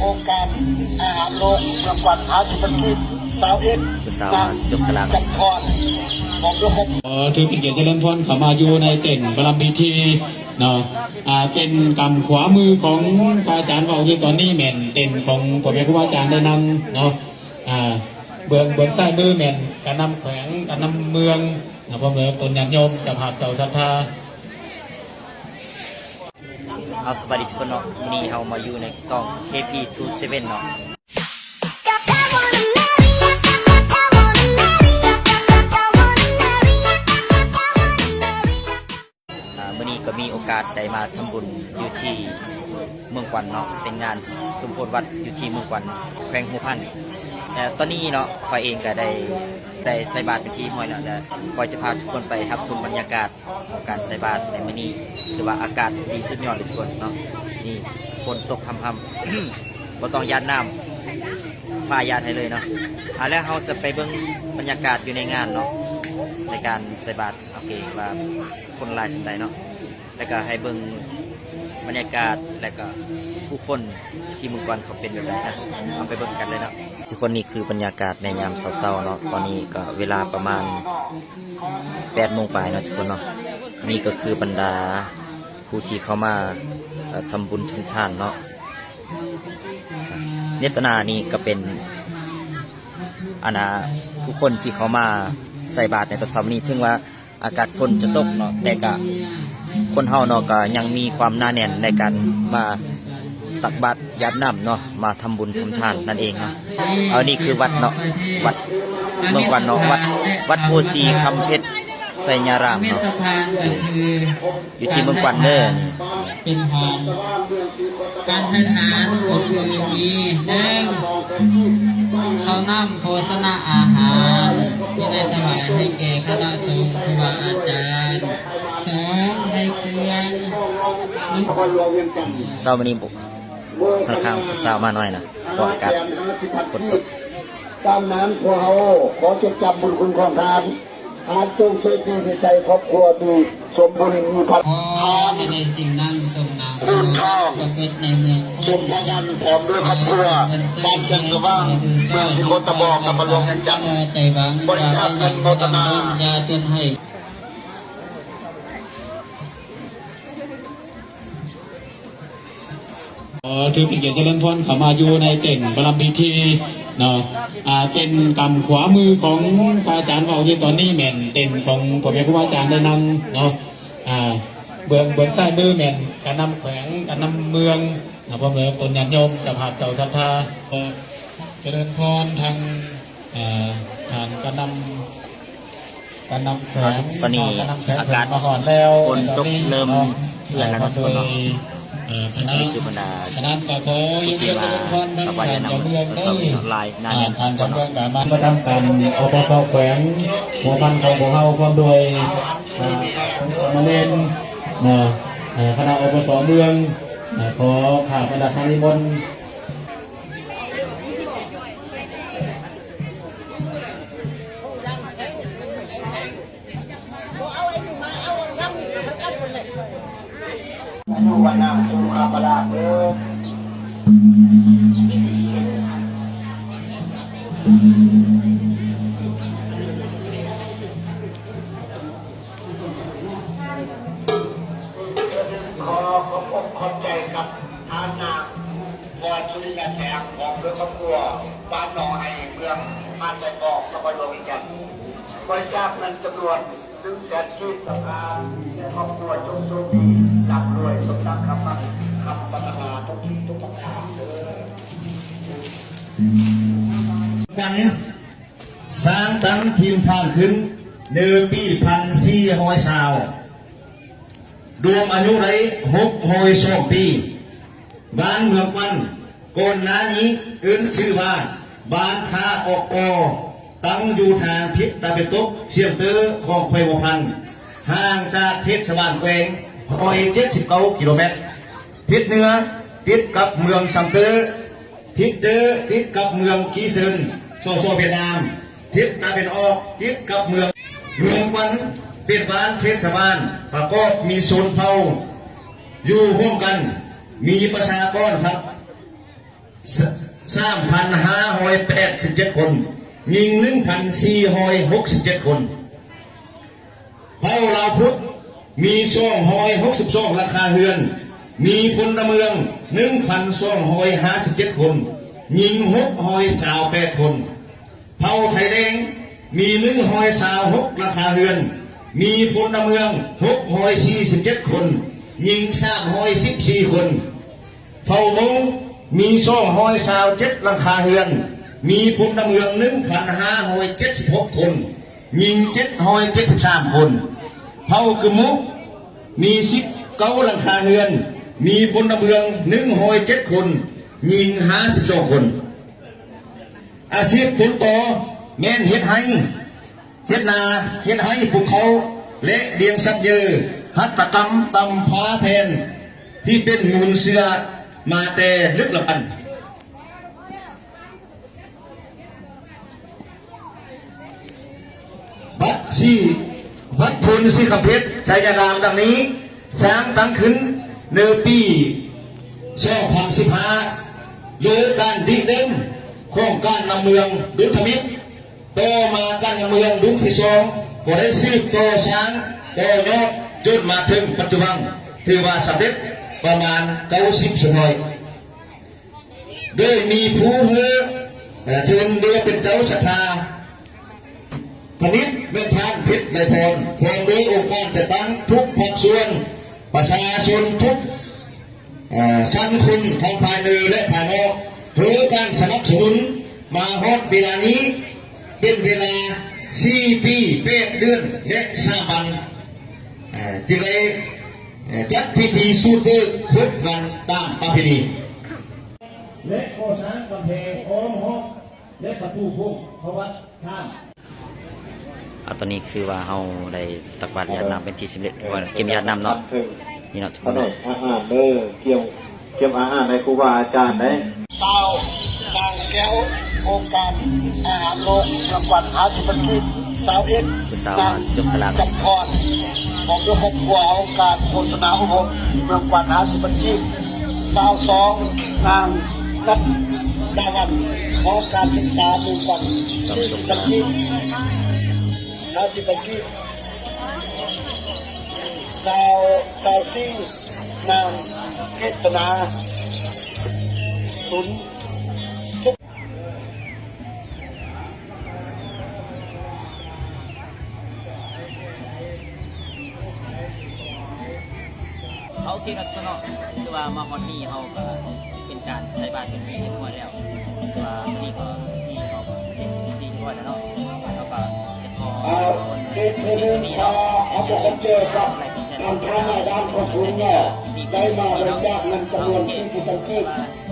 ອົງການອາຫານໂລກ ເມືອງກວານ ຫາເສດຖະກິດ ຊາວເອັດ ຜູ້ສາວມາຈົກສະລາກ ຈັນທອນ ພ້ອມດ້ວຍຄອບ ຂໍຖືເປັນກຽດຈະເລີນພອນເຂົ້າມາຢູ່ໃນເຕັນປະລຳພິທີເນາະ. ອ່າ ເຕັນກຳຂວາມືຂອງພະອາຈານເວົ້າຢູ່ຕອນນີ້ແມ່ນເຕັນຂອງພໍ່ແມ່ຄູບາອາຈານໄດ້ນຳເນາະ. ອ່າ ເບື້ອງ ເບື້ອງຊ້າຍມືແມ່ນການນຳແຂວງ ການນຳເມືອງ ນະ ພ້ອມດ້ວຍຕົນຍາດໂຍມ ເຈົ້າພາບເຈົ້າສັດທາ. ເອົາ ສະບາຍດີທຸກຄົນເນາະ, ມື້ນີ້ເຮົາມາຢູ່ໃນຊ່ອງ ເຄ ພີ ທູ ເຊເວັນ ເນາະ. ອ່າ ມື້ນີ້ກໍມີໂອກາດໄດ້ມາທຳບຸນຢູ່ທີ່ເມືອງກວັນເນາະ, ເປັນງານສົມໂພດວັດຢູ່ທີ່ເມືອງກວັນ ແຂວງຫົວພັນ. ແລະ ຕອນນີ້ເນາະ ຂ້ອຍເອງກໍໄດ້ ໄດ້ໃສ່ບາດເປັນທີ່ຮຽບຮ້ອຍແລ້ວ ແລະ ຂ້ອຍຈະພາທຸກຄົນໄປຮັບຊົມບັນຍາກາດ ຂອງການໃສ່ບາດໃນມື້ນີ້ ຖືວ່າອາກາດດີສຸດຍອດເລີຍທຸກຄົນເນາະ. ນີ້ຝົນຕົກຮຳໆ ບໍ່ຕ້ອງຢ້ານນ້ຳ ຟ້າຢ້ານໃຫ້ເລີຍເນາະ. ອ່າ ແລ້ວເຮົາຈະໄປເບິ່ງບັນຍາກາດຢູ່ໃນງານເນາະ ໃນການໃສ່ບາດ ໂອເຄ ວ່າຄົນຫຼາຍສ່ຳໃດເນາະ, ແລ້ວກໍໃຫ້ເບິ່ງບັນຍາກາດ ແລ້ວກໍຜູ້ຄົນທີ່ເມືອງກວັນເຂົາເປັນແບບໃດນະ. ເຮົາໄປເບິ່ງກັນເລີຍເນາະ. ທຸກຄົນ ນີ້ຄືບັນຍາກາດໃນຍາມເຊົ້າໆເນາະ, ຕອນນີ້ກໍເວລາປະມານ ແປດໂມງປາຍເນາະທຸກຄົນເນາະ. ນີ້ກໍຄືບັນດາຜູ້ທີ່ເຂົ້າມາ ເອີ ທຳບຸນທຳທານເນາະ. ເນຕະນານີ້ກໍເປັນ ອັນນ່າ ຜູ້ຄົນທີ່ເຂົ້າມາໃສ່ບາດໃນຕອນເຊົ້ານີ້ ເຖິງວ່າອາກາດຝົນຈະຕົກເນາະ ແຕ່ກະຄົນເຮົາເນາະ ກໍຍັງມີຄວາມໜາແໜ້ນໃນການມາ ຕັກບາດຢາດນ້ຳເນາະ, ມາທຳບຸນທຳທານນັ້ນເອງເນາະ. ເອົາ ນີ້ຄືວັດເນາະ, ວັດເມືອງກວັນເນາະ, ວັດ ວັດໂພສີຄຳເພັດໄຊຍາລາມເນາະ, ຢູ່ທີ່ເມືອງກວັນເດີ. ເປັນທານ ການໃຫ້ທານກໍຄືມີ ໜຶ່ງ ເຂົ້ານ້ຳໂພຊະນາອາຫານ ທີ່ໄດ້ຖວາຍໃຫ້ແກ່ຄະນະສົງ ຄູບາອາຈານ, ສອງ ໃຫ້ເຄື່ອງ ເຊົ້າມື້ນີ້ ຂ້ອນຂ້າງຜູ້ສາວມາໜ້ອຍນະ ເພາະອາກາດຝົນຕົກ. ຕາມນັ້ນ ພວກເຮົາຂໍຈົດຈຳບຸນຄຸນຂອງທ່ານ. ທ່ານຈົ່ງໂຊກດີມີໄຊ, ຄອບຄົວມີສົມບູນມີພັນທານ, ເງິນທອງສົມພະວັນ ພ້ອມດ້ວຍຄອບຄົວ, ບ້ານຈັນສະຫວ່າງ ເມືອງສິໂຄດຕະບອງ ນະຄອນຫຼວງວຽງຈັນ, ບໍລິຈາກເງິນໂມທະນາ. ຂໍຖືເປັນກຽດຈະເລີນພອນເຂົ້າມາຢູ່ໃນເຕັນປະລຳພິທີເນາະ. ອ່າ ເຕັນກຳຂວາມືຂອງພະອາຈານເວົ້າຢູ່ຕອນນີ້ແມ່ນເຕັນຂອງພໍ່ແມ່ຄູບາອາຈານໄດ້ນຳເນາະ. ອ່າ ເບື້ອງ ເບື້ອງຊ້າຍມືແມ່ນການນຳແຂວງ ການນຳເມືອງເນາະ, ພ້ອມດ້ວຍຕົນຍາດໂຍມ ເຈົ້າພາບເຈົ້າສັດທາ. ຂໍຈະເລີນພອນທາງ ເອີ ທ່ານການນຳ ການນຳແຂວງ ຕອນນີ້ອາກາດຝົນຕົກເລີ່ມເຫຼືອແລ້ວເນາະທຸກຄົນເນາະ. ເອີ ນີ້ຄືບັນດາຜູ້ທີ່ມາຖວາຍນ້ຳ ເຈົ້າເມືອງຫຼາຍໜາແໜ້ນ. ທ່ານເຈົ້າເມືອງກໍມາປະຈຳການ ອປສ ແຂວງຫົວພັນຂອງພວກເຮົາ ພ້ອມດ້ວຍ ເອີ ສາມະເນນເນາະ, ເອີ ຄະນະ ອປສ ເມືອງ ເອີ ຂໍຂ້າບັນດາທ່ານນິມົນ. ອາຍຸວັນນະສຸຂະພະລາເດີ. ຂໍຂອບອົກຂອບໃຈກັບທ່ານນາງ ວອນ ສຸລິນນາແສງ ພ້ອມດ້ວຍຄອບຄົວ ບ້ານໜອງໄຮ່ ເມືອງຫາດຊາຍຟອງ ນະຄອນຫຼວງວຽງຈັນ, ບໍລິຈາກເງິນຈຳນວນໜຶ່ງແສນກີບ. ສະພາ ແລະ ຄອບຄົວຈົ່ງໂຊກດີ ລ່ຳລວຍ ສົມດັ່ງຄຳໝັ້ນຄຳປາດຖະໜາ ທຸກສິ່ງທຸກປະການເດີ. ກັນ ສ້າງຕັ້ງຖິ່ນຖານຂຶ້ນໃນປີພັນສີ່ຮ້ອຍຊາວ ລວມອາຍຸໄດ້ຫົກຮ້ອຍສອງປີ. ບ້ານເມືອງກວັນ ກ່ອນໜ້ານີ້ເອີ້ນຊື່ວ່າ ບ້ານທ່າອອກປໍ ຕັ້ງຢູ່ທາງທິດຕາເວັນຕົກສຽງເຕີຂອງແຂວງຫົວພັນ, ຫ່າງຈາກເທດສະບານແຂວງຮ້ອຍເຈັດສິບເກົ້າກິໂລແມັດ. ທິດເໜືອຕິດກັບເມືອງຊຳເຕີ, ທິດເຕີຕິດກັບເມືອງກີເຊີນ ສສ ຫວຽດນາມ, ທິດຕາເວັນອອກຕິດກັບເມືອງ. ເມືອງກວັນເປັນບ້ານເທດສະບານປະກອບມີຊົນເຜົ່າຢູ່ຮ່ວມກັນ, ມີປະຊາກອນທັງ ສາມພັນຫ້າຮ້ອຍແປດສິບເຈັດຄົນ, ຍິງໜຶ່ງພັນສີ່ຮ້ອຍຫົກສິບເຈັດຄົນ. ເຜົ່າລາວພຸດມີສອງຮ້ອຍຫົກສິບສອງຫຼັງຄາເຮືອນ, ມີພົນລະເມືອງໜຶ່ງພັນສອງຮ້ອຍຫ້າສິບເຈັດຄົນ, ຍິງຫົກຮ້ອຍຊາວແປດຄົນ. ເຜົ່າໄທແດງມີໜຶ່ງຮ້ອຍຊາວຫົກຫຼັງຄາເຮືອນ, ມີພົນລະເມືອງຫົກຮ້ອຍສີ່ສິບເຈັດຄົນ, ຍິງສາມຮ້ອຍສິບສີ່ຄົນ. ເຜົ່າມົ້ງມີສອງຮ້ອຍຊາວເຈັດຫຼັງຄາເຮືອນ, ມີພົນລະເມືອງໜຶ່ງພັນຫ້າຮ້ອຍເຈັດສິບຫົກຄົນ, ຍິງເຈັດຮ້ອຍເຈັດສິບສາມຄົນ. ເຜົ່າກຶມມຸມີສິບເກົ້າຫຼັງຄາເຮືອນ, ມີພົນລະເມືອງໜຶ່ງຮ້ອຍເຈັດຄົນ, ຍິງຫ້າສິບສອງຄົນ. ອາຊີບຕົ້ນຕໍແມ່ນເຮັດໄຮ່ ເຮັດນາ, ເຮັດໄຮ່ປູກເຂົ້າ ແລະ ລ້ຽງສັດເຍີ, ຫັດຖະກຳຕຳຜ້າແຜ່ນທີ່ເປັນມູນເຊື້ອມາແຕ່ດຶກດຳບັນ. ວັດສີ ວັດພຸນສີຄຳເພັດ ໄຊຍະນາມ ດັ່ງນີ້ ສ້າງຕັ້ງຂຶ້ນໃນປີສອງພັນສິບຫ້າ ໂດຍການລິເລີ່ມຂອງການນຳເມືອງດຸນທະມິດ. ຕໍ່ມາການນຳເມືອງລຸ້ນທີສອງກໍໄດ້ສືບຕໍ່ສ້າງຕໍ່ຍອດຈົນມາເຖິງປັດຈຸບັນ ຖືວ່າສຳເລັດປະມານເກົ້າສິບສ່ວນຮ້ອຍ. ໂດຍມີຜູ້ເຮັດ ເອີ ເຊີນເຫຼືອເປັນເຈົ້າສັດທາ ພະນິດແມ່ນທ່ານເພັດໄລພອນ ພ້ອມດ້ວຍອົງການຈັດຕັ້ງທຸກພາກສ່ວນ, ປະຊາຊົນທຸກ ເອີ ຊັ້ນຄົນທັງພາຍໃນ ແລະ ພາຍນອກ ໃຫ້ການສະໜັບສະໜູນມາຮອດເວລານີ້ ເປັນເວລາສີ່ປີແປດເດືອນ ແລະ ສາມວັນ ເອີ ຈຶ່ງໄດ້ ເອີ ຈັດພິທີສູດເບີກຄົບວັນຕາມປະເພນີ ແລະ ກໍ່ສ້າງກຳແພງອ້ອມຮອບ ແລະ ປະຕູໂຂງເຂົ້າວັດຊາມ. ອາ ຕອນນີ້ຄືວ່າເຮົາໄດ້ຕັກບາດຢາດນ້ຳເປັນທີ່ສຳເລັດ ເອີ ກຽມຢາດນ້ຳເນາະ ນີ້ເນາະ ທຸກຄົນເນາະ. ອາຫານເດີ ກຽມ ກຽມອາຫານໃຫ້ຄູບາອາຈານໄດ໋. ຊາວ ນາງແກ້ວ ໂຄງການອາຫານໂລກ ເມືອງກວານ ຫ້າສິບພັນກີບ. ຊາວເອັດ ຜູ້ສາວມາຈົບສະຫຼາກ ນາງ ຈຳພອນ ພ້ອມດ້ວຍຄອບຄົວ ຫ້ອງການໂຄສະນາອົບຮົມ ເມືອງກວານ ຫ້າສິບພັນກີບ. ຊາວສອງ ນາງ ນັດດາວັນ ຫ້ອງການສຶກສາ ເມືອງກວານ ສີ່ສິບພັນກີບ ຫ້າສິບພັນກີບ. ຊາວ ຊາວສີ່ ນາງ ເກດຕະນາ ສູນ ເອົາ ໂອເຄເນາະ ທຸກຄົນເນາະ ຄືວ່າມາຮອດນີ້ເຮົາກໍເປັນການໃສ່ບາດເປັນທີ່ຮຽບຮ້ອຍແລ້ວ ຄືວ່າຕອນນີ້ກໍພິທີເຮົາກໍເປັນພິທີຮຽບຮ້ອຍແລ້ວເນາະ ເຮົາກໍຈະຂໍໃຫ້ທຸກຄົນໂຊກດີເນາະ ໃຫ້ເລີຍ ກົດໄລກ໌ ກົດແຊ ກົດຕິດຕາມ ເຮົາໂອເຄ